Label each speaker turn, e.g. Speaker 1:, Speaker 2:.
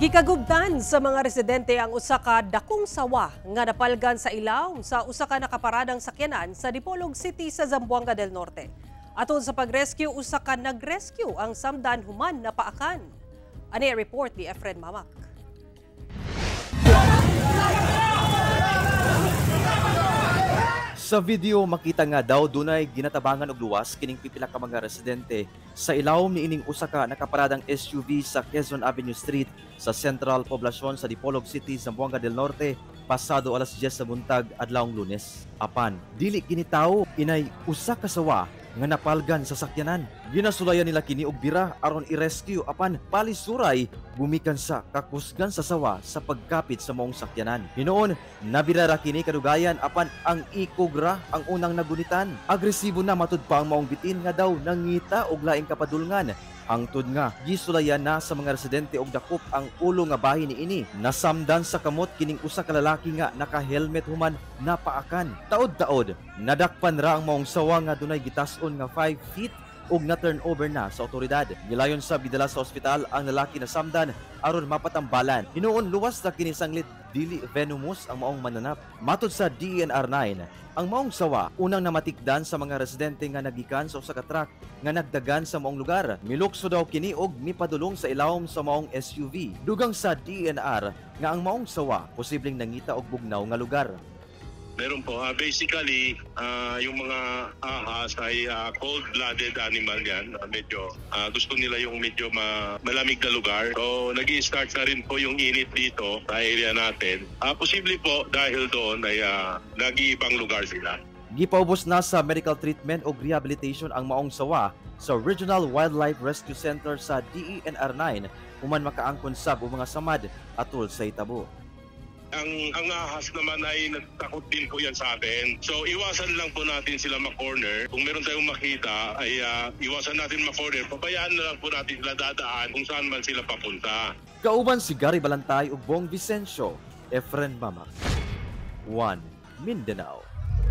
Speaker 1: Gikagubdan sa mga residente ang usa ka dakong sawa nga napalgan sa ilawom sa usa ka nakaparadang sakyanan sa Dipolog City sa Zamboanga del Norte. Atol sa pag-rescue, usa ka nag-rescue ang samdan human napaakan. Ani report ni Efren Mamak.
Speaker 2: Sa video makita nga daw dunay ginatabangan og luwas kining pipila ka mga residente sa ilawom niining usa ka nakaparadang SUV sa Quezon Avenue Street sa Central Poblacion sa Dipolog City, Zamboanga del Norte pasado alas 10 sa buntag adlawng Lunes. Apan dili kini tawo, inay usa ka sawa nga napalgan sa sakyanan. Ginasulayan nila kini og bira aron i-rescue, apan palisuray gumikan sa kakusgan sa sawa sa pagkapit sa maong sakyanan. Hinuon nabira ra kini kadugayan, apan ang ikog ra ang unang nagunitan. Agresibo na matud pa ang maong bitin nga daw nangita og laing kapadulngan. Hangtod nga gisulayan na sa mga residente og dakop ang ulo nga bahin niini. Nasamdan sa kamot kining usa ka lalaki nga naka-helmet human napaakan. Taod-taod nadakpan ra ang maong sawa nga dunay gitas-on nga 5 feet ug na turnover na sa otoridad. Gilayon sa bidala sa ospital ang lalaki na samdan aron mapatambalan. Hinuon luwas na kini sanglit dili venomous ang maong mananap. Matod sa DENR 9, ang maong sawa unang namatikdan sa mga residente nga nagikan sa usa ka truck nga nagdagan sa maong lugar. Milukso daw kini og mipadulong sa ilawom sa maong SUV. Dugang sa DENR nga ang maong sawa posibleng nangita og bugnaw nga lugar.
Speaker 3: Meron po. Basically, yung mga ahas ay cold-blooded animal yan. Medyo gusto nila yung medyo malamig na lugar. So, nag start na rin po yung init dito sa area natin. Posible po dahil doon ay nag-iibang lugar sila.
Speaker 2: Gipaubos na sa medical treatment o rehabilitation ang maong sawa sa Regional Wildlife Rescue Center sa DENR 9 human makaangkon sab og mga samad atol sa itabo.
Speaker 3: Ang ahas naman ay nagtakot din po yan sa atin. So iwasan lang po natin sila ma-corner. Kung meron tayong makita ay iwasan natin ma-corner. Pabayaan na lang po natin sila dadaan kung saan man sila papunta.
Speaker 2: Kauban si Gary Balantay ug Bong Vicencio, Efren Mamak. 1 Mindanao.